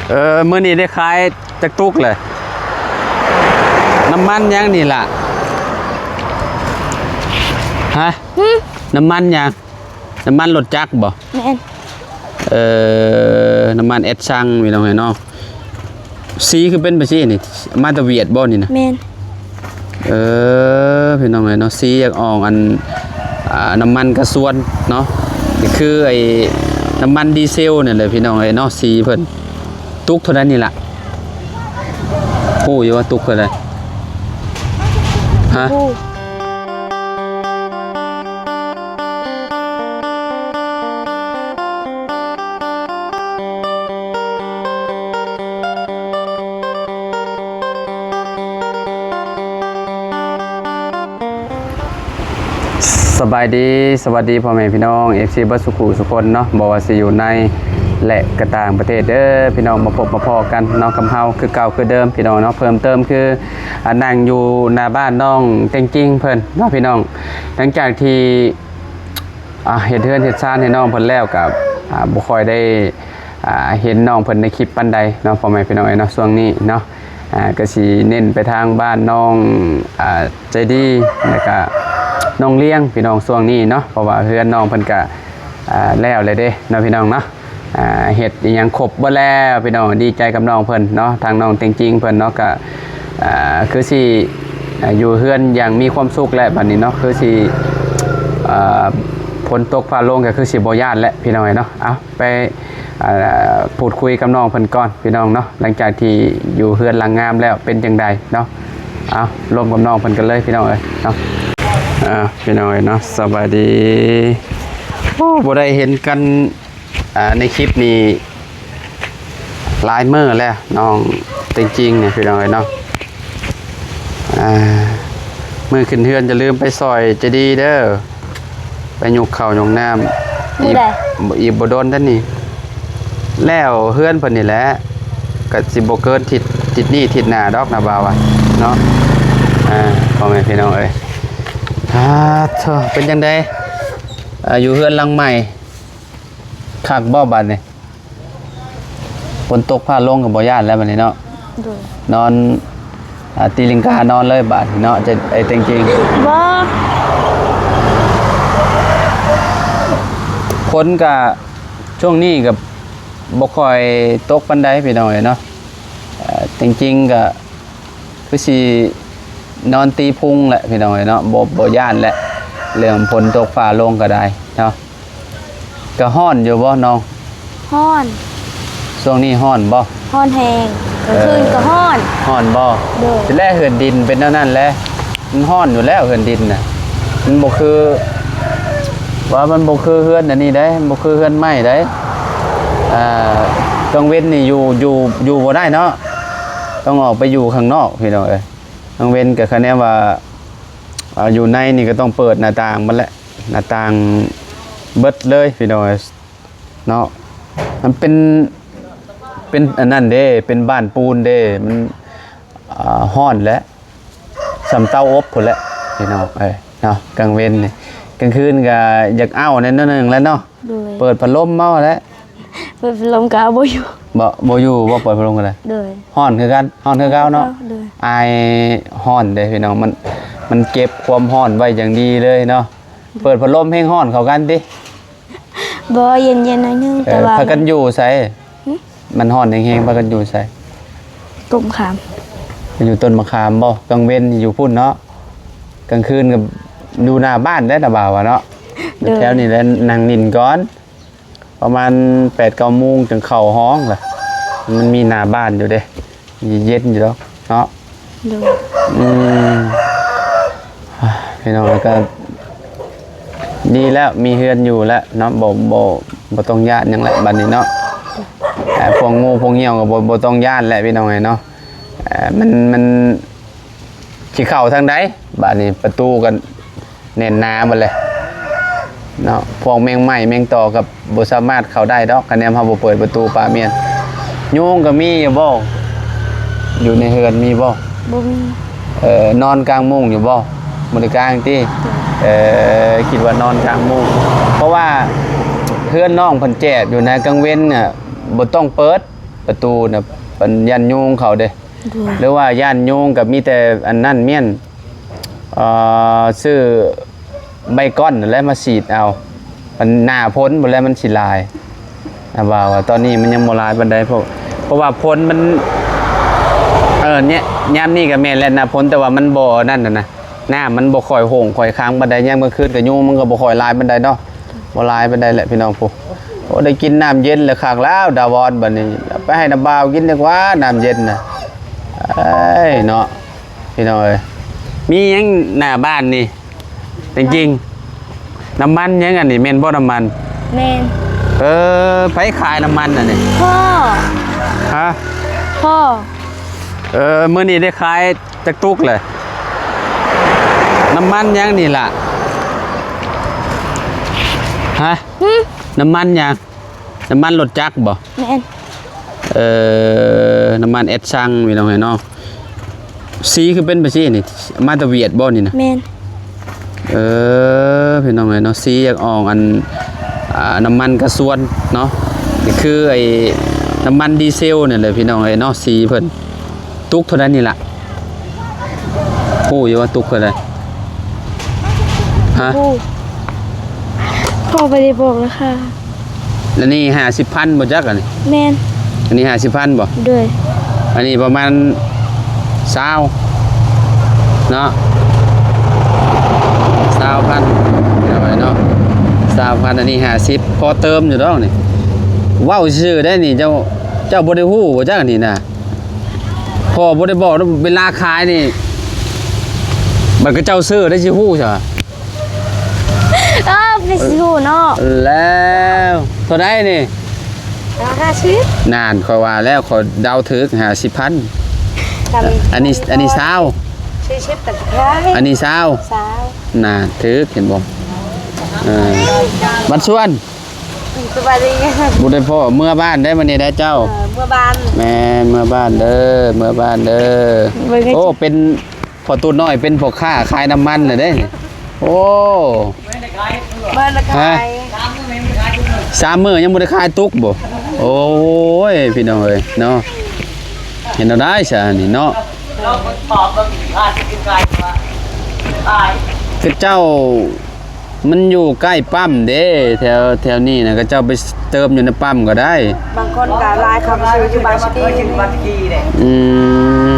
ເອີ ມື້ນີ້ໄດ້ຂາຍຈັກຕຸກເລີຍ? ນ້ຳມັນຫຍັງນີ້ລະ? ຮະ? ຫຶ? ນ້ຳມັນຫຍັງ? ນ້ຳມັນລົດຈັກບໍ່? ແມ່ນ. ເອີ ນ້ຳມັນແອັດຊັງ ພີ່ນ້ອງເອີຍເນາະ. ສີຄືເປັນແບບຊີ້ນີ້? ມາແຕ່ຫວຽດບໍ່ນີ້ນະ? ແມ່ນ. ເອີ ພີ່ນ້ອງເອີຍເນາະ, ສີຢາກອອກອັນ ອ່າ ນ້ຳມັນກະຊວນເນາະ, ກໍຄືໄອ້ນ້ຳມັນດີເຊວນີ້ແຫຼະ ພີ່ນ້ອງເອີຍເນາະ. ສີເພິ່ນຕຸກເທົ່າໃດນີ້ລະ? ຮູ້ຢູ່ວ່າຕຸກເທົ່າໃດ? ຮະ? ຮູ້. ສະບາຍດີ ສະຫວັດດີພໍ່ແມ່ພີ່ນ້ອງ ເອັຟຊີ ເບິດສູ່ຜູ້ສູ່ຄົນເນາະ, ບໍ່ວ່າຊິຢູ່ໃນ ແລະ ກະຕ່າງປະເທດເດີພີ່ນ້ອງ, ມາພົບມາພໍ້ກັນເນາະ ກັບເຮົາຄືເກົ່າຄືເດີມພີ່ນ້ອງເນາະ. ເພີ່ມເຕີມຄື ອ່າ ນັ່ງຢູ່ໜ້າບ້ານນ້ອງເຕັງຈິງເພິ່ນເນາະພີ່ນ້ອງ. ຫຼັງຈາກທີ່ ອ່າ ເຮັດເຮືອນເຮັດຊານໃຫ້ນ້ອງເພິ່ນແລ້ວ ກໍ ອ່າ ບໍ່ຄ່ອຍໄດ້ ອ່າ ເຫັນນ້ອງເພິ່ນໃນຄລິບປານໃດເນາະ ພໍ່ແມ່ພີ່ນ້ອງເອີຍເນາະ. ຊ່ວງນີ້ເນາະ ອ່າ ກໍຊິເນັ້ນໄປທາງບ້ານນ້ອງ ອ່າ ໃຈດີ ແລ້ວກໍນ້ອງລ້ຽງ ພີ່ນ້ອງ ຊ່ວງນີ້ເນາະ, ເພາະວ່າເຮືອນນ້ອງເພິ່ນກໍ ອ່າ ແລ້ວແລ້ວເດ້ເນາະ ພີ່ນ້ອງເນາະ. ອ່າ ເຮັດອີ່ຫຍັງຄົບເບິດແລ້ວພີ່ນ້ອງ, ດີໃຈກັບນ້ອງເພິ່ນເນາະ, ທາງນ້ອງເຕັງຈິງເພິ່ນເນາະ ກໍ ອ່າ ຄືຊິ ອ່າ ຢູ່ເຮືອນຢ່າງມີຄວາມສຸກແລ້ວບັດນີ້ເນາະ, ຄືຊິ ອ່າ ຝົນຕົກຟ້າລົງກໍຄືຊິບໍ່ຢ້ານແລ້ວພີ່ນ້ອງເອີຍເນາະ. ເອົາ ໄປ ອ່າ ພູດຄຸຍກັບນ້ອງເພິ່ນກ່ອນພີ່ນ້ອງເນາະ, ຫຼັງຈາກທີ່ຢູ່ເຮືອນຫຼັງງາມແລ້ວເປັນຈັ່ງໃດເນາະ. ເອົາ ລົມກັບນ້ອງເພິ່ນກັນເລີຍພີ່ນ້ອງເອີຍເນາະ. ອ່າ ພີ່ນ້ອງເອີຍເນາະ ສະບາຍດີ. ໂອ້ ບໍ່ໄດ້ເຫັນກັນ ອ່າ ໃນຄລິບນີ້ຫຼາຍມື້ແລ້ວ ນ້ອງເຕັງຈິງນີ້ພີ່ນ້ອງເອີຍເນາະ. ອ່າ ມື້ຂຶ້ນເຮືອນຢ່າລືມໄປຊ່ອຍໃຈດີເດີ, ໄປຍົກເຂົ້າຍົກນ້ຳ ມື້ໃດ? ອີກ ອີກບໍ່ດົນເດ້ນີ້ ແລ້ວເຮືອນເພິ່ນນີ້ແຫຼະ, ກໍຊິບໍ່ເກີນທິດ ທິດນີ້ທິດໜ້າດອກນະ ບ່າວວ່າເນາະ. ອ່າ ພໍ່ແມ່ພີ່ນ້ອງເອີຍ ອ່າ ໂທ້ ເປັນຈັ່ງໃດ ອ່າ ຢູ່ເຮືອນຫຼັງໃໝ່ ຄັກບໍ່ບາດນີ້? ຝົນຕົກຟ້າລົງກໍບໍ່ຢ້ານແລ້ວບາດນີ້ເນາະ. ໂດຍ. ນອນ ອ່າ ຕີລັງການອນເລີຍບາດນີ້ເນາະ ເຈົ້າ ໄອ້ເຕັງຈິງ. ບໍ່. ຝົນກະ ຊ່ວງນີ້ກໍບໍ່ຄ່ອຍຕົກປານໃດພີ່ນ້ອງເອີຍເນາະ. ເອີ ເຕັງຈິງກໍ ຄືຊິນອນຕີພຸງແຫຼະພີ່ນ້ອງເອີຍເນາະ, ບໍ່ ບໍ່ຢ້ານແຫຼະ ເລື່ອງຝົນຕົກຟ້າລົງກໍໄດ້ເນາະ. ກໍຮ້ອນຢູ່ບໍ່ນ້ອງ? ຮ້ອນ. ຊ່ວງນີ້ຮ້ອນບໍ່? ຮ້ອນແຮງ. ກາງຄືນກໍຮ້ອນ. ເອີ ຮ້ອນບໍ່? ໂດຍ. ແລະເຮືອນດິນເປັນແນວນັ້ນແຫຼະ, ມັນຮ້ອນຢູ່ແລ້ວເຮືອນດິນນະ, ມັນບໍ່ຄື ວ່າມັນບໍ່ຄືເຮືອນອັນນີ້ໃດ໋, ມັນບໍ່ຄືເຮືອນໄມ້ໃດ໋. ອ່າ ກາງເວັນນີ້ຢູ່ ຢູ່ ຢູ່ບໍ່ໄດ້ເນາະ, ຕ້ອງອອກໄປຢູ່ຂ້າງນອກພີ່ນ້ອງເອີຍ. ກາງເວັນກໍຄະແນນວ່າ ອ່າ ຢູ່ໃນນີ້ກໍຕ້ອງເປີດໜ້າຕ່າງໝົດແຫຼະ, ໜ້າຕ່າງເບິດເລີຍພີ່ນ້ອງເອີຍເນາະ. ມັນເປັນ ເປັນອັນນັ້ນເດ້ ເປັນບ້ານປູນເດ້, ມັນ ອ່າ ຮ້ອນແຫຼະ ສ່ຳເຕົາອົບພຸ້ນແຫຼະພີ່ນ້ອງເອີຍເນາະ. ກາງເວັນນີ້ ກາງຄືນກໍຢາກເອົາແດ່ໜ້ອຍໜຶ່ງແຫຼະເນາະ. ໂດຍ. ເປີດພັດລົມເອົາແຫຼະ. ເປີດພັດລົມກໍເອົາບໍ່ຢູ່. ບໍ່ ບໍ່ຢູ່ບໍ່ ເປີດພັດລົມກໍໄດ້. ໂດຍ. ຮ້ອນຄືກັນ ຮ້ອນຄືເກົ່າເນາະ. ໂດຍ. ອາຍຮ້ອນເດ້ພີ່ນ້ອງ, ມັນ ມັນເກັບຄວາມຮ້ອນໄວ້ຢ່າງດີເລີຍເນາະ. ເປີດພັດລົມແຮງຮ້ອນເຂົ້າກັນຕິ? ບໍ່ ເຢັນໆ ໜ້ອຍໜຶ່ງ. ເອີ ແຕ່ວ່າ ພາກັນຢູ່ໃສ? ຫຶ? ມັນຮ້ອນແຮງໆ ພາກັນຢູ່ໃສ? ຕົ້ນມະຂາມ. ຢູ່ຕົ້ນມະຂາມບໍ່? ກາງເວັນຢູ່ພຸ້ນເນາະ, ກາງຄືນກໍຢູ່ໜ້າບ້ານແຫຼະ ນະບ່າວວ່າເນາະ. ໂດຍ. ແຖວນີ້ແຫຼະ ນັ່ງຫຼິ້ນກ່ອນ ປະມານແປດເກົ້າໂມງຈຶ່ງເຂົ້າຫ້ອງລະ, ມັນມີໜ້າບ້ານຢູ່ເດ້ ເຢັນຢູ່ດອກເນາະ. ໂດຍ. ອືມ ພີ່ນ້ອງກໍດີແລ້ວ ມີເຮືອນຢູ່ແລ້ວເນາະ, ບໍ່ ບໍ່ ບໍ່ຕ້ອງຢ້ານຫຍັງແຫຼະບັດນີ້ເນາະ. ອ່າ ພວກງູພວກຫຍັງກໍບໍ່ ບໍ່ຕ້ອງຢ້ານແຫຼະ ພີ່ນ້ອງເອີຍເນາະ. ອ່າ ມັນ ມັນ ຊິເຂົ້າທາງໃດ? ບາດນີ້ປະຕູກໍແໜ້ນໜາໝົດເລີຍເນາະ, ພວກແມງໄມ້ແມງຕໍກໍບໍ່ສາມາດເຂົ້າໄດ້ດອກ ຄະແນນເຮົາບໍ່ເປີດປະຕູປະມ້ຽນ. ຍຸງກໍມີຢູ່ບໍ່? ຢູ່ໃນເຮືອນມີບໍ່? ບໍ່ມີ. ເອີ ນອນກາງມຸ້ງຢູ່ບໍ່? ບໍ່ໄດ້ກາງຕິ? ໂດຍ. ເອີ ຄິດວ່ານອນກາງມຸ້ງ ເພາະວ່າເຮືອນນ້ອງເພິ່ນແຈບຢູ່ນະ, ກາງເວັນນະບໍ່ຕ້ອງເປີດ ປະຕູນະ ຢ້ານຍຸງເຂົ້າເດ້ ໂດຍ ຫຼືວ່າຢ້ານຍຸງກໍມີແຕ່ອັນນັ້ນມ້ຽນ ເອີ ຊື້ໃບກ້ອນນັ້ນແຫຼະມາສີດເອົາ ມັນໜ້າຝົນພຸ້ນແຫຼະມັນຊິຫຼາຍ ນາບ່າວວ່າຕອນນີ້ມັນຍັງບໍ່ຫຼາຍປານໃດ ເພາະ ເພາະວ່າຝົນມັນ ເອີ ຍາມນີ້ກໍແມ່ນແຫຼະໜ້າຝົນ ແຕ່ວ່າມັນບໍ່ນັ້ນນະ ນ້ຳມັນບໍ່ຄ່ອຍໂຫງຄ່ອຍຂັງປານໃດ ຍາມກາງຄືນກໍຍຸງມັນກໍບໍ່ຄ່ອຍຫຼາຍປານໃດເນາະ ບໍ່ຫຼາຍປານໃດແຫຼະພີ່ນ້ອງຜູ້. ໂອ້ ໄດ້ກິນນ້ຳເຢັນແລ້ວຄັກແລ້ວດາວອນ ບັດນີ້ໄປໃຫ້ນ້າບ່າວກິນດີກວ່ານ້ຳເຢັນນະ ເອີຍເນາະ ພີ່ນ້ອງເອີຍ. ມີຫຍັງໜ້າບ້ານນີ້ ແຕ່ງຈິງ ນ້ຳມັນຫຍັງອັນນີ້ ແມ່ນບໍ່ນ້ຳມັນ? ແມ່ນ. ເອີ ໃຜຂາຍນ້ຳມັນອັນນີ້? ພໍ່. ຮະ? ພໍ່. ເອີ ມື້ນີ້ໄດ້ຂາຍຈັກຕຸກແຫຼະ? ນ້ຳມັນຫຍັງນີ້ລະ? ຮະ? ຫຶ? ນ້ຳມັນຫຍັງ? ນ້ຳມັນລົດຈັກບໍ່? ແມ່ນ. ເອີ ນ້ຳມັນແອັດຊັງ ພີ່ນ້ອງເອີຍເນາະ. ສີຄືເປັນແບບຊີ້ນີ້ ມາແຕ່ຫວຽດບໍ່ນີ້ນະ? ແມ່ນ. ເອີ ພີ່ນ້ອງເອີຍເນາະ ສີຢາກອອກອັນ ອ່າ ນ້ຳມັນກະຊວນເນາະ ນີ້ຄືໄອ້ນ້ຳມັນດີເຊວນີ້ແຫຼະ ພີ່ນ້ອງເອີຍເນາະ ສີເພິ່ນ. ຕຸກເທົ່າໃດນີ້ລະ? ຮູ້ຢູ່ວ່າຕຸກເທົ່າໃດ? ຮະ? ບໍ່ຮູ້. ພໍ່ບໍ່ໄດ້ບອກລາຄາ. ອັນນີ້ຫ້າສິບພັນບໍ່ຈັກອັນນີ້? ແມ່ນ. ອັນນີ້ຫ້າສິບພັນບໍ່? ໂດຍ. ອັນນີ້ປະມານຊາວເນາະ ຊາວພັນ ເອົາໄວ້ເນາະ ຊາວພັນ ອັນນີ້ຫ້າສິບ ພໍເຕີມຢູ່ດອກນີ້. ເວົ້າຊື່ໆໄດ໋ນີ້ ເຈົ້າ ເຈົ້າບໍ່ໄດ້ຮູ້ບໍ່ຈັກອັນນີ້ນະ? ພໍ່ບໍ່ໄດ້ບອກເວລາຂາຍນີ້ ບັດເຂົາເຈົ້າຊື້ໄດ້ຊິຮູ້ຊະ. ເອີ ໄປຊິຮູ້ເນາະ. ແລ້ວເທົ່າໃດນີ້? ຫ້າສິບ. ນັ້ນ ຂ້ອຍວ່າແລ້ວ ຂ້ອຍເດົາຖືກ ຫ້າສິບພັນ. ອັນນີ້ ອັນນີ້ຊາວ ສີ່ສິບ ອັນນີ້ຊາວ ຊາວ. ນັ້ນ ຖືກ ເຫັນບໍ່? ເອີ ບັດຊວນ ສະບາຍດີ. ບໍ່ໄດ້ພໍ້ ເມືອບ້ານໄດ້ມື້ນີ້ໄດ້ເຈົ້າ. ເອີ ເມືອບ້ານ. ແມ່ນ ເມືອບ້ານເດີ ເມືອບ້ານເດີ. ໂອ້ ເປັນພໍ່ຕູ້ນ້ອຍ ເປັນພໍ່ຄ້າຂາຍນ້ຳມັນແລ້ວເດ້. ໂອ້ ເບິ່ງລະຂາຍ ຮະ? ສາມມື້ຍັງບໍ່ໄດ້ຂາຍຕຸກບໍ່? ໂອ້ຍ ພີ່ນ້ອງເອີຍເນາະ ເຮັດແນວໃດຊະນີ້ເນາະ? ຄືເຈົ້າ ມັນຢູ່ໃກ້ປ້ຳເດ້ ແຖວ ແຖວນີ້ນະ ເຂົາເຈົ້າໄປເຕີມຢູ່ໃນປ້ຳກໍໄດ້. ບາງຄົນກໍຫຼາຍ ເຂົາໄປຊື້ຢູ່ບາງສະກີ. ອືມ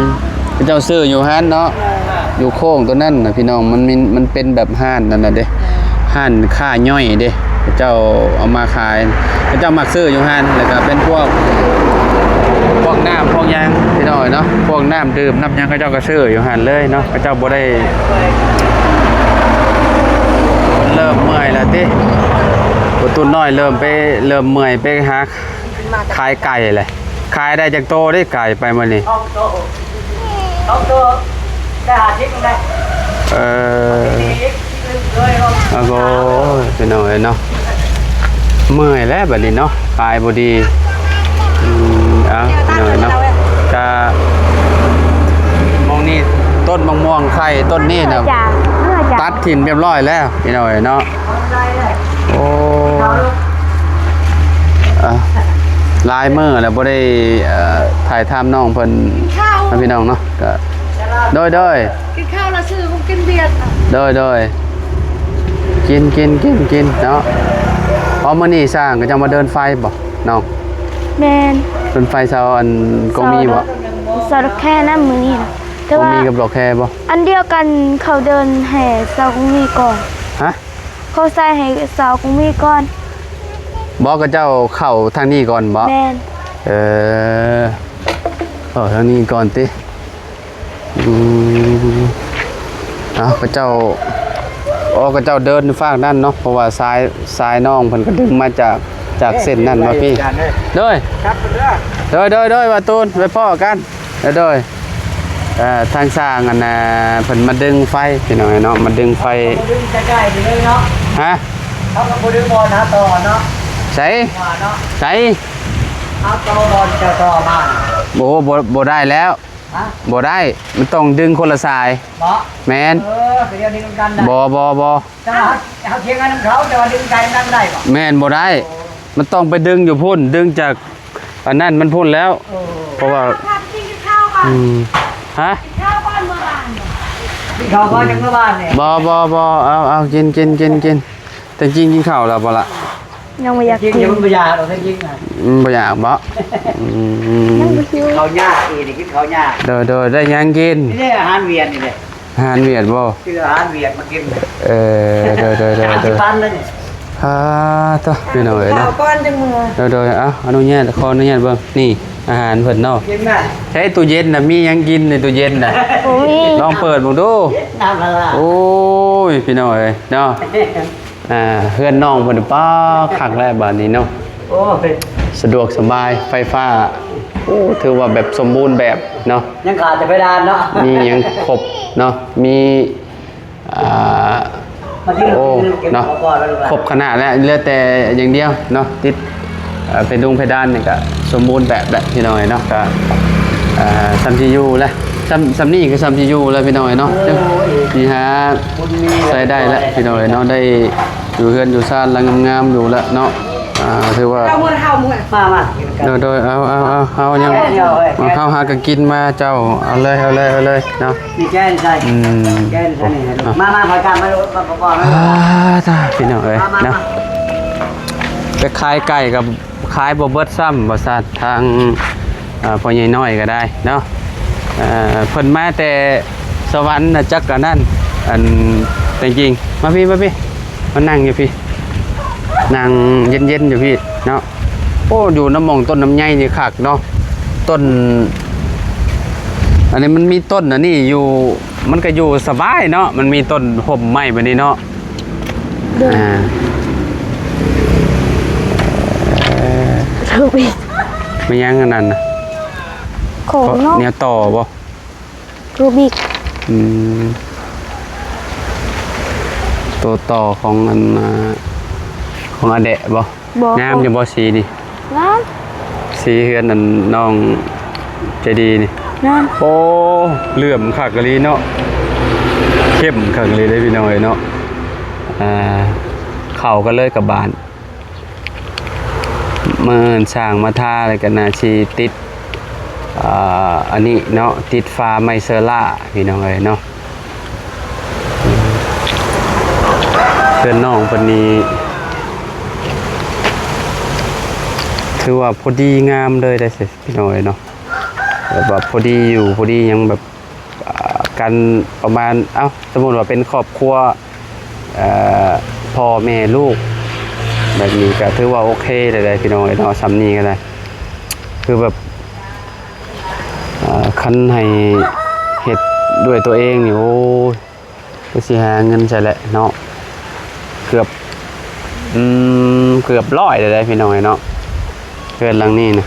ເຂົາເຈົ້າຊື້ຢູ່ຫັ້ນເນາະ. ເອີ ຢູ່ໂຄ້ງຕົວນັ້ນນະ ພີ່ນ້ອງ ມັນມີ ມັນເປັນແບບຮ້ານນັ້ນນະເດ້ ຮ້ານຄ້າຍ່ອຍເດ້ ເຂົາເຈົ້າເອົາມາຂາຍ ເຂົາເຈົ້າມັກຊື້ຢູ່ຫັ້ນ. ແລ້ວກໍເປັນພວກ ພວກນ້ຳພວກຫຍັງ ພີ່ນ້ອງເອີຍເນາະ ພວກນ້ຳດື່ມນ້ຳຫຍັງ ເຂົາເຈົ້າກໍຊື້ຢູ່ຫັ້ນເລີຍເນາະ. ເຂົາເຈົ້າບໍ່ໄດ້ ເລີ່ມເມື່ອຍແລ້ວຕິ ພໍ່ຕູ້ນ້ອຍເລີ່ມໄປ ເລີ່ມເມື່ອຍໄປຫາຂາຍໄກ່ແຫຼະ. ຂາຍໄດ້ຈັກໂຕເດ້ໄກ່ໄປມື້ນີ້? ສອງໂຕ ສອງໂຕໄດ້ຫ້າສິບໄດ້. ເອີ ໂອ້ຍ ພີ່ນ້ອງເອີຍເນາະ ເມື່ອຍແລ້ວບັດນີ້ເນາະ ຂາຍບໍ່ດີ. ອືມ ເອົາ ພີ່ນ້ອງເນາະ ກະໝ່ອງນີ້ ຕົ້ນມະມ່ວງໄຂ່ຕົ້ນນີ້ນະ ຕັດຖິ້ມຮຽບຮ້ອຍແລ້ວ ພີ່ນ້ອງເອີຍເນາະ. ໂອ້ ອ່ະ ຫຼາຍມື້ແລ້ວບໍ່ໄດ້ ເອີ ຖ່າຍທຳນ້ອງເພິ່ນ ພີ່ນ້ອງເນາະ ກະ ໂດຍ ໂດຍ ກິນເຂົ້າແລ້ວຊື້ຂອງກິນວຽດ. ໂດຍ ໂດຍ ກິນ ກິນ ກິນ ກິນເນາະ. ອໍ ມື້ນີ້ຊ່າງກໍຈະມາເດີນໄຟບໍ່ນ້ອງ? ແມ່ນ. ເດີນໄຟຊາວອັນກົງມີບໍ່? ຊາວດອກແຄນຳມື້ນີ້ນະ ແຕ່ວ່າ ກົງມີກັບດອກແຄບໍ່? ອັນດຽວກັນ ເຂົາເດີນໃຫ້ຊາວກົງມີກ່ອນ. ຮະ? ເຂົາໃສ່ໃຫ້ຊາວກົງມີກ່ອນ. ບໍ່ ເຂົາເຈົ້າເຂົ້າທາງນີ້ກ່ອນບໍ່? ແມ່ນ. ເອີ ເຂົ້າທາງນີ້ກ່ອນຕິ. ອືມ ເອົາ ເຂົາເຈົ້າ ອໍ ເຂົາເຈົ້າເດີນຢູ່ຟາກນັ້ນເນາະ ເພາະວ່າສາຍ ສາຍນ້ອງເພິ່ນກໍດຶງມາຈາກ ຈາກເສັ້ນນັ້ນມາພີ້. ເດ້ ໂດຍ ໂດຍ ໂດຍ ໂດຍ ວ່າຕູນ ໄປພໍ້ກັນ. ເອີ ໂດຍ ເອີ ທາງຊ່າງອັນນ່າ ເພິ່ນມາດຶງໄຟ ພີ່ນ້ອງເນາະ ມາດຶງໄຟ. ເຂົາກໍບໍ່ດຶງໃກ້ໆໄປເລີຍເນາະ. ຮະ? ເຂົາກໍບໍ່ດຶງບ່ອນຫາຕໍ່ເນາະ. ໃສ? ວ່າເນາະ ໃສ? ເອົາຕໍ່ບ່ອນເຈົ້າຕໍ່ມາ. ໂອ້ ບໍ່ ບໍ່ໄດ້ແລ້ວ. ຮະ? ບໍ່ໄດ້ ມັນຕ້ອງດຶງຄົນລະສາຍ. ບໍ່? ແມ່ນ. ເອີ ກໍດຽວດຶງນຳກັນໄດ້. ບໍ່ ບໍ່ ບໍ່. ແຕ່ວ່າເຮົາ ເຮົາຖຽງກັນນຳເຂົາ ແຕ່ວ່າດຶງໃຈນຳກັນໄດ້ບໍ່? ແມ່ນ ບໍ່ໄດ້. ໂອ້ ມັນຕ້ອງໄປດຶງຢູ່ພຸ້ນ ດຶງຈາກ ອັນນັ້ນມັນພຸ້ນແລ້ວ ໂອ້ ເພາະວ່າ ພາໄປກິນເຂົ້າກ່ອນ ອືມ ຮະ ກິນເຂົ້າກ່ອນເມືອບ້ານ ກິນເຂົ້າກ່ອນຈັ່ງເມືອບ້ານນີ້ ບໍ່ ບໍ່ ບໍ່ ເອົາ ເອົາ ກິນ ກິນ ກິນ ກິນ ແຕ່ຈິງກິນເຂົ້າແລ້ວບໍ່ລະ? ຍັງບໍ່ຢາກກິນ ຍັງບໍ່ຢາກດອກ ແຕ່ຈິງນະ ອືມ ບໍ່ຢາກບໍ່? ອືມ ຍັງບໍ່ຫິວ ເຂົ້າຍາກອີກ ກິນເຂົ້າຍາກ ໂດຍ ໂດຍ ໄດ້ຫຍັງກິນ? ນີ້ແຫຼະ ອາຫານຫວຽດນີ້ແຫຼະ ອາຫານຫວຽດບໍ່? ຊື້ອາຫານຫວຽດມາກິນ ເອີ ໂດຍ ໂດຍ ໂດຍ ສາມສິບພັນເລີຍນີ້ ອາ ໂທ້ ພີ່ນ້ອງເອີຍເນາະ ກິນເຂົ້າກ່ອນຈັ່ງເມືອ ໂດຍ ໂດຍ ເອົາ ອະນຸຍາດ ຂໍອະນຸຍາດເບິ່ງ ນີ້ ອາຫານເພິ່ນເນາະ ກິນນະ ໃຊ້ຕູ້ເຢັນນະ ມີຫຍັງກິນໃນຕູ້ເຢັນນະ? ບໍ່ມີ ລອງເປີດເບິ່ງດູ ນ້ຳລະລາຍ ໂອ້ຍ ພີ່ນ້ອງເອີຍເນາະ ອ່າ ເຮືອນນ້ອງເພິ່ນ ປ້າ ຄັກແລ້ວບາດນີ້ເນາະ ໂອ້ຍ ສະດວກສະບາຍ ໄຟຟ້າ ໂອ້ ຖືວ່າແບບສົມບູນແບບເນາະ ຍັງຂາດແຕ່ເພດານເນາະ ມີຫຍັງຄົບເນາະ ມີ ອ່າ ໂອ້ ເນາະ ຄົບຂະໜາດແລ້ວ ເຫຼືອແຕ່ຢ່າງດຽວເນາະ ຕິດ ເອີ ເພດົງເພດານນີ້ກະສົມບູນແບບແຫຼະ ພີ່ນ້ອງເອີຍເນາະ ກະ ເອີ ສ່ຳທີ່ຢູ່ແຫຼະ ສ່ຳ ສ່ຳນີ້ກະສ່ຳທີ່ຢູ່ແລ້ວ ພີ່ນ້ອງເອີຍເນາະ ໂອ້ຍ ຊິຫາ ບຸນມີ ໃຊ້ໄດ້ແຫຼະ ພີ່ນ້ອງເອີຍເນາະ ໄດ້ຢູ່ເຮືອນຢູ່ຊານຫຼັງງາມໆຢູ່ແລ້ວເນາະ ອ່າ ຖືວ່າ ເອົາເມືອ ເອົາເມືອ ມາ ມາ ກິນນຳກັນ ໂດຍ ໂດຍ ເອົາ ເອົາ ເອົາ ເອົາຫຍັງ ເອົາ ເອົາ ເອົາ ເອົາ ເຮົາຫາກະກິນມາເຈົ້າ ເອົາເລີຍ ເອົາເລີຍ ເອົາເລີຍເນາະ ນີ້ແກງໃສ່ ອືມ ແກງໃສ່ນີ້ ມາ ມາ ມາ ຂ້ອຍການມາ ມາ ມາ ມາ ອ່າ ຕາ ພີ່ນ້ອງເອີຍ ມາ ມາ ເນາະ ມາ ໄປຂາຍໄກ່ກໍຂາຍບໍ່ເບິດຊ້ຳ ວ່າຊັ້ນ ທາງ ອ່າ ພໍ່ໃຫຍ່ນ້ອຍກໍໄດ້ເນາະ ເອີ ເພິ່ນມາແຕ່ສະຫວັນນະ ຈັກອັນນັ້ນ ອັນ ແຕ່ຈິງ ມາພີ້ ມາພີ້ ມານັ່ງຢູ່ພີ້ ນັ່ງເຢັນໆຢູ່ພີ້ເນາະ ໂອ້ ຢູ່ນຳໝ່ອງຕົ້ນນຳໄຍນີ້ຄັກເນາະ ຕົ້ນ ອັນນີ້ມັນມີຕົ້ນອັນນີ້ຢູ່ ມັນກໍຢູ່ສະບາຍເນາະ ມັນມີຕົ້ນຮົ່ມໄມ້ແບບນີ້ເນາະ ໂດຍ ອ່າ ເອີ ຣູບິກ ແມ່ນຫຍັງອັນນັ້ນນະ? ຂອງເນາະ ແນວຕໍ່ບໍ່? ຣູບິກ ອືມ ໂຕຕໍ່ຂອງອັນ ອ່າ ຂອງອາແດະບໍ່? ບໍ່ ງາມຢູ່ບໍ່ສີນີ້? ງາມ ສີເຮືອນອັນນ້ອງໃຈດີນີ້ ງາມ ໂອ້ ເຫຼື້ອມຄັກອີ່ຫຼີເນາະ ເຂັ້ມຄັກອີ່ຫຼີເດ້ພີ່ນ້ອງເອີຍເນາະ ອ່າ ເຂົ້າກັນເລີຍກັບບ້ານ ມື້ອື່ນຊ່າງມາທາ ແລ້ວກໍໜ້າຊິຕິດ ອ່າ ອັນນີ້ເນາະ ຕິດຝາໄມ້ເຊີລ່າ ພີ່ນ້ອງເອີຍເນາະ ເຮືອນນ້ອງເພິ່ນນີ້ ຖືວ່າພໍດີງາມເລີຍເດ້ ພີ່ນ້ອງເອີຍເນາະ ແບບວ່າພໍດີຢູ່ ພໍດີຫຍັງ ແບບ ອ່າ ກັນປະມານ ເອົ້າ ສົມມຸດວ່າເປັນຄອບຄົວ ເອີ ພໍ່ແມ່ລູກ ແບບນີ້ກໍຖືວ່າໂອເຄແລ້ວເດ້ ພີ່ນ້ອງເອີຍເນາະ ສ່ຳນີ້ກໍໄດ້ ຄືແບບ ເອີ ຄັນໃຫ້ເຮັດດ້ວຍຕົວເອງນີ້ ໂອ້ຍ ຄືຊິຫາເງິນໃສແຫຼະເນາະ ເກືອບ ອືມ ເກືອບຮ້ອຍແລ້ວເດ້ ພີ່ນ້ອງເອີຍເນາະ ເຮືອນຫຼັງນີ້ນະ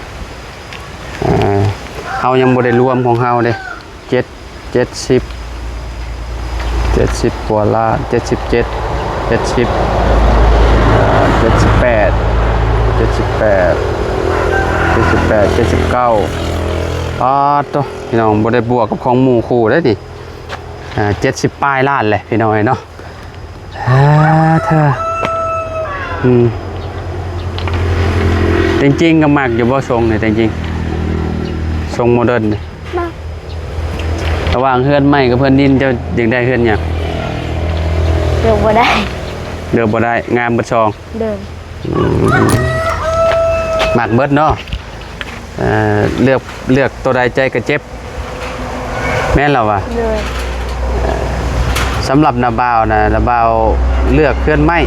ເອີ ເຮົາຍັງບໍ່ໄດ້ລວມຂອງເຮົາເດ້ ເຈັດ ເຈັດສິບ ເຈັດສິບກວ່າລ້ານ ເຈັດສິບເຈັດ ເຈັດສິບ ເອີ ເຈັດສິບແປດ ເຈັດສິບແປດ ເຈັດສິບແປດ ເຈັດສິບເກົ້າ ປາດໂທ້ ພີ່ນ້ອງ ບໍ່ໄດ້ບວກກັບຂອງໝູ່ຄູ່ເດ້ນີ້ ອ່າ ເຈັດສິບປາຍລ້ານແຫຼະ ພີ່ນ້ອງເອີຍເນາະ ອ່າ ເທື່ອ ອືມ ແຕ່ຈິງກໍມັກຢູ່ບໍ່ ຊົງນີ້ ແຕ່ຈິງ ຊົງໂມເດີນນີ້ ມັກ ລະຫວ່າງເຮືອນໄມ້ກັບເຮືອນດິນ ເຈົ້າຢາກໄດ້ເຮືອນຫຍັງ? ເລືອກບໍ່ໄດ້ ເລືອກບໍ່ໄດ້ ງາມເບິດສອງ ໂດຍ ອືມ ມັກເບິດເນາະ ເອີ ເລືອກ ເລືອກໂຕໃດໃຈກໍເຈັບ ແມ່ນລະວະ ໂດຍ ເອີ ສຳລັບນ້າບ່າວນະ ນ້າບ່າວເລືອກເຮືອນໄມ້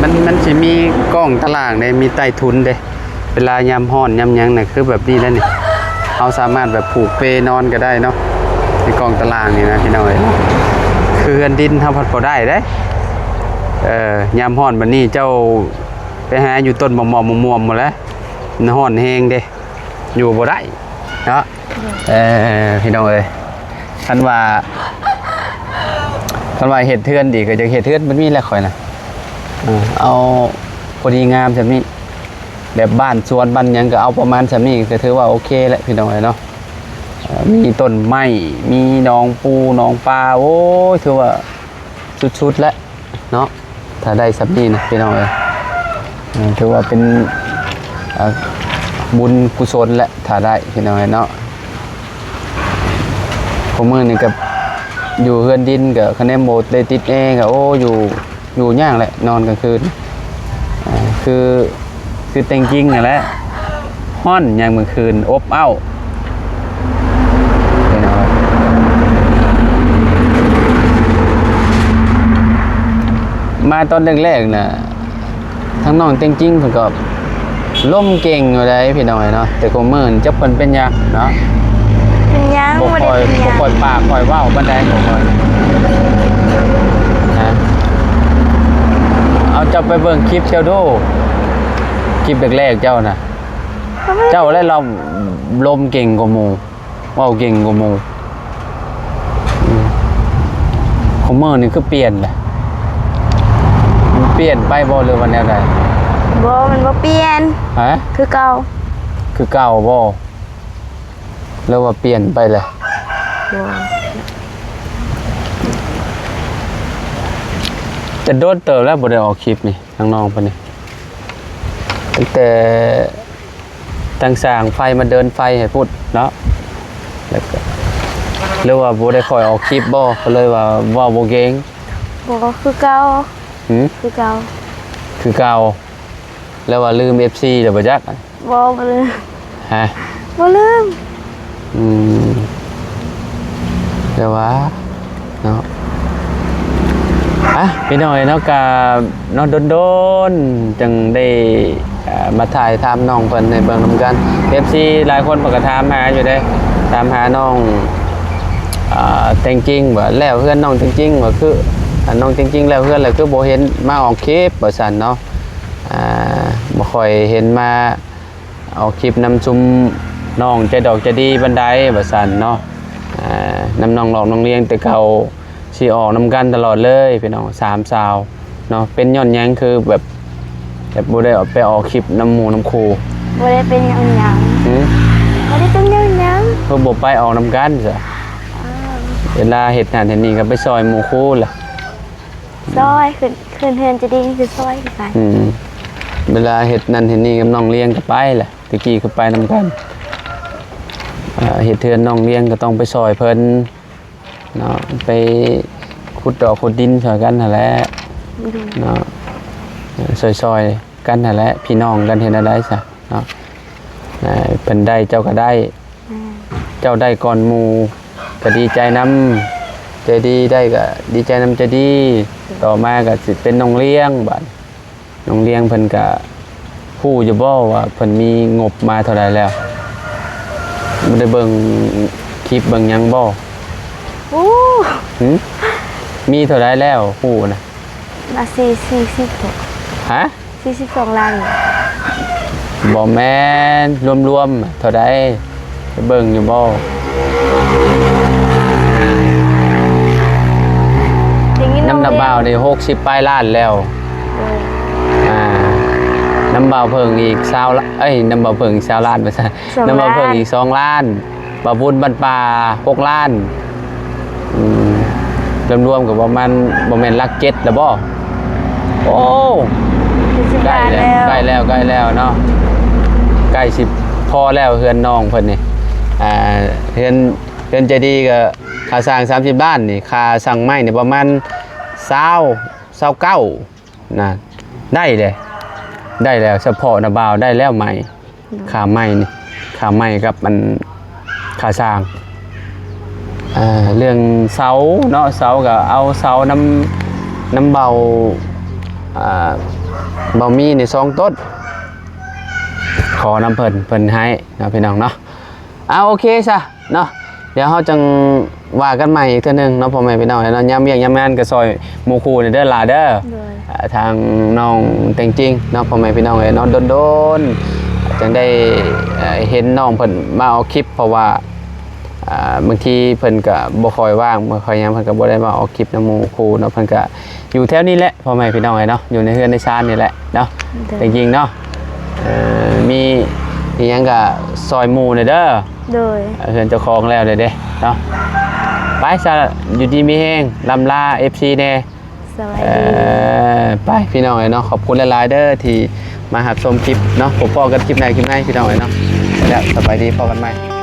ມັນ ມັນຊິມີກ້ອງຕາລ່າງເດ້ ມີໃຕ້ທຸນເດ້ ເວລາຍາມຮ້ອນຍາມຫຍັງນະ ຄືແບບນີ້ແຫຼະນີ້ ເຮົາສາມາດແບບຜູກເປນອນກໍໄດ້ເນາະ ໃນກ້ອງຕາລ່າງນີ້ນະ ພີ່ນ້ອງເອີຍ ຄືເຮືອນດິນເຮົາພັດບໍ່ໄດ້ເດ້ ເອີ ຍາມຮ້ອນບາດນີ້ເຈົ້າໄປຫາຢູ່ຕົ້ນໝອກໆມ່ວງໆພຸ້ນແຫຼະ ມັນຮ້ອນແຮງເດ້ ຢູ່ບໍ່ໄດ້ເນາະ ໂດຍ ເອີ ພີ່ນ້ອງເອີຍ ຄັນວ່າ ຄັນວ່າເຮັດເຮືອນອີກກໍຢາກເຮັດເຮືອນແບບນີ້ແຫຼະຂ້ອຍນະ ເອີ ເອົາພໍດີງາມສ່ຳນີ້ ແບບບ້ານສວນບ້ານຫຍັງກໍເອົາປະມານສ່ຳນີ້ ກໍຖືວ່າໂອເຄແຫຼະ ພີ່ນ້ອງເອີຍເນາະ ເອີ ມີຕົ້ນໄມ້ ມີໜອງປູໜອງປາ ໂອ້ຍ ຖືວ່າສຸດໆແຫຼະເນາະ ຖ້າໄດ້ສ່ຳນີ້ນະ ພີ່ນ້ອງເອີຍ ເອີ ຖືວ່າເປັນ ອ່າ ບຸນກຸສົນແຫຼະ ຖ້າໄດ້ພີ່ນ້ອງເອີຍເນາະ. ຄູ່ມື້ນີ້ກໍຢູ່ເຮືອນດິນ ກໍຄັນແມ່ນບໍ່ໄດ້ຕິດແອ ກໍ ໂອ້ ຢູ່ ຢູ່ຍາກແຫຼະ ນອນກາງຄືນ ອ່າ ຄື ຄືແຕ່ງຈິງຫັ້ນແຫຼະ ຮ້ອນຍາມກາງຄືນ ອົບເອົ້າ. ມາຕອນແລກໆນະ ທາງນ້ອງແຕ່ງຈິງເພິ່ນກໍລົມເກັ່ງຢູ່ໃດ໋ພີ່ນ້ອງເອີຍເນາະ, ແຕ່ຄູ່ມື້ນີ້ຈັກເພິ່ນເປັນຫຍັງເນາະ ເປັນຫຍັງ ບໍ່ຄ່ອຍ ບໍ່ໄດ້ເປັນຫຍັງ ບໍ່ຄ່ອຍປາກຄ່ອຍເວົ້າປານໃດ ບໍ່ຄ່ອຍນະ. ເອົາ ເຈົ້າໄປເບິ່ງຄລິບເຈົ້າດູ ຄລິບແລກໆເຈົ້ານະ ເຈົ້າແຫຼະລະລົມເກັ່ງກວ່າໝູ່. ເວົ້າເກັ່ງກວ່າໝູ່ ອືມ ຄູເມີນີ້ຄືປ່ຽນແຫຼະ ມັນປ່ຽນໄປບໍ່ ຫຼືວ່າແນວໃດ? ບໍ່ ມັນບໍ່ປ່ຽນ ຮະ? ຄືເກົ່າ ຄືເກົ່າບໍ່ ຫຼືວ່າປ່ຽນໄປແຫຼະ? ບໍ່ ຈະດົນເຕີບແລ້ວບໍ່ໄດ້ອອກຄລິບນີ້ ທາງນ້ອງເພິ່ນນີ້ ຕັ້ງແຕ່ ຕັ້ງສາງໄຟມາເດີນໄຟໃຫ້ພຸ້ນເນາະ ແລ້ວກໍ ຫຼືວ່າບໍ່ໄດ້ຄ່ອຍອອກຄລິບບໍ່ ກໍເລີຍວ່າເວົ້າບໍ່ເກັ່ງ? ບໍ່ ຄືເກົ່າ ຫື? ຄືເກົ່າ ຄືເກົ່າ ແລ້ວວ່າລືມເອັຟຊີແລ້ວບໍ່ຈັກ? ບໍ່ ບໍ່ລືມ ຮະ? ບໍ່ລືມ ອືມ ແຕ່ວ່າ ເນາະ ອ່ະ ພີ່ນ້ອງເອີຍເນາະ ກະເນາະ ດົນໆຈັ່ງໄດ້ ອ່າ ມາຖ່າຍຖາມນ້ອງເພິ່ນໃຫ້ເບິ່ງນຳກັນ. ເອັຟຊີຫຼາຍຄົນເພິ່ນກໍຖາມຫາຢູ່ເດ້ ຖາມຫານ້ອງ ອ່າ ແຕ່ງຈິງ ວ່າແລ້ວເຮືອນນ້ອງແຕ່ງຈິງ ວ່າຄື ອ່າ ນ້ອງແຕ່ງຈິງແລ້ວເຮືອນແລ້ວ ຄືບໍ່ເຫັນມາອອກຄລິບ ວ່າຊັ້ນເນາະ. ອ່າ ບໍ່ຄ່ອຍເຫັນມາ ອອກຄລິບນຳຊຸມນ້ອງໃຈດອກໃຈດີປານໃດ ວ່າຊັ້ນເນາະ. ອ່າ ນຳນ້ອງຫຼອກນ້ອງລຽງແຕ່ເກົ່າ ຊິອອກນຳກັນຕະຫຼອດເລີຍພີ່ນ້ອງ ສາມສາວເນາະ. ເປັນຍ້ອນຫຍັງຄືແບບ ແບບບໍ່ໄດ້ໄປອອກຄລິບນຳໝູ່ນຳຄູ່? ບໍ່ໄດ້ເປັນຍ້ອນຫຍັງ ຫື? ບໍ່ໄດ້ເປັນຍ້ອນຫຍັງ ຄືບໍ່ໄປອອກນຳກັນຊະ? ອ້າວ ເວລາເຮັດນັ້ນເຮັດນີ້ກໍໄປຊ່ອຍໝູ່ຄູ່ລະ ຊ່ອຍ ຂຶ້ນ ຂຶ້ນເຮືອນຈະດີຄືຊ່ອຍຄືກັນ ອືມ ເວລາເຮັດນັ້ນເຮັດນີ້ກັບນ້ອງລຽງກໍໄປແຫຼະ ແຕ່ກີ້ກໍໄປນຳກັນ ເຮັດເຮືອນນ້ອງລຽງກໍຕ້ອງໄປຊ່ອຍເພິ່ນເນາະ ໄປຂຸດດອກຂຸດດິນຊ່ອຍກັນຫັ້ນແຫຼະ ໂດຍ ເນາະ ຊ່ອຍໆກັນຫັ້ນແຫຼະ ພີ່ນ້ອງກັນເຮັດແນວໃດຊະເນາະ ເພິ່ນໄດ້ເຈົ້າກໍໄດ້ ແມ່ນ ເຈົ້າໄດ້ກ່ອນໝູ່ກໍດີໃຈນຳ ໃຈດີໄດ້ກໍດີໃຈນຳໃຈດີ ຕໍ່ມາກໍຊິເປັນນ້ອງລຽງ ບາດນ້ອງລຽງເພິ່ນກໍຮູ້ຢູ່ບໍ່ວ່າເພິ່ນມີງົບມາເທົ່າໃດແລ້ວ? ບໍ່ໄດ້ເບິ່ງຄລິບເບິ່ງຫຍັງບໍ່? ໂອ້ ຫື? ມີເທົ່າໃດແລ້ວ ຮູ້ນະ? ມາສີ່ ສີ່ສິບ ຫະ? ສີ່ສິບສອງລ້ານ ບໍ່ແມ່ນ ລວມໆເທົ່າໃດ ໄປເບິ່ງຢູ່ບໍ່? ໄດ້ຍິນນ້ອງ ນຳນ້າບ່າວນີ້ຫົກສິບປາຍລ້ານແລ້ວ ໂດຍ ອ່າ ນຳບ່າວເຜິ້ງອີກຊາວ ເອີຍ ນຳບ່າວເຜິ້ງອີກຊາວລ້ານ ບໍ່ໃຊ່ ສອງລ້ານ ນຳບ່າວເຜິ້ງອີກສອງລ້ານ ບ່າວບຸນບ້ານປ່າ ຫົກລ້ານ ອືມ ລວມໆກໍປະມານ ບໍ່ແມ່ນຫຼັກເຈັດລະບໍ? ໂອ້ ເຈັດສິບລ້ານແລ້ວ ໃກ້ແລ້ວ ໃກ້ແລ້ວ ໃກ້ແລ້ວເນາະ ໃກ້ຊິພໍແລ້ວເຮືອນນ້ອງເພິ່ນນີ້ ອ່າ ເຮືອນ ເຮືອນໃຈດີກໍຄ່າສ້າງສາມສິບລ້ານນີ້ ຄ່າສ້າງໄມ້ນີ້ປະມານຊາວ ຊາວເກົ້າ ນະ ໄດ້ເດ້ ໄດ້ແລ້ວ ສະເພາະນະບ່າວໄດ້ແລ້ວໄມ້ ໂດຍ ຄ່າໄມ້ນີ້ ຄ່າໄມ້ກັບອັນ ຄ່າສ້າງ ເອີ ເລື່ອງເສົາເນາະ ເສົາກໍເອົາເສົານຳ ນຳເບົາ ອ່າ ເບົາມີນີ້ສອງຕົ້ນ ຂໍນຳເພິ່ນ ເພິ່ນໃຫ້ເນາະ ພີ່ນ້ອງເນາະ. ອ່າ ໂອເຄຊະ ເນາະ ດຽວເຮົາຈັ່ງວ່າກັນໃໝ່ອີກເທື່ອໜຶ່ງເນາະ ພໍ່ແມ່ພີ່ນ້ອງເນາະ ຍາມວຽກຍາມງານກໍຊ່ອຍໝູ່ຄູ່ແດ່ເດີຫຼ້າເດີ ໂດຍ ອ່າ ທາງນ້ອງແຕ່ງຈິງເນາະ ພໍ່ແມ່ພີ່ນ້ອງເອີຍເນາະ ດົນໆຈັ່ງໄດ້ ເອີ ເຫັນນ້ອງເພິ່ນມາອອກຄລິບ ເພາະວ່າ ອ່າ ບາງທີເພິ່ນກໍບໍ່ຄ່ອຍວ່າງ ບໍ່ຄ່ອຍຫຍັງ ເພິ່ນກໍບໍ່ໄດ້ມາອອກຄລິບນຳໝູ່ຄູ່ເນາະ ເພິ່ນກໍຢູ່ແຖວນີ້ແຫຼະ ພໍ່ແມ່ພີ່ນ້ອງເອີຍເນາະ ຢູ່ໃນເຮືອນໃນຊານນີ້ແຫຼະເນາະ ໂດຍ ແຕ່ຈິງເນາະ ເອີ ມີອີ່ຫຍັງກໍຊ່ອຍໝູ່ແດ່ເດີ ໂດຍ ເຮືອນເຈົ້າຂອງແລ້ວແດ່ເດ້ເນາະ ໄປຊະ ຢູ່ດີມີແຮງ ລ່ຳລາເອັຟຊີແດ່ ສະບາຍດີ ເອີ ໄປພີ່ນ້ອງເອີຍເນາະ ຂອບຄຸນຫຼາຍໆເດີທີ່ ມາຮັບຊົມຄລິບເນາະ ພົບພໍ້ກັນຄລິບໃນຄລິບໃນພີ່ນ້ອງເອີຍເນາະ ແລ້ວສະບາຍດີ ພໍ້ກັນໃໝ່.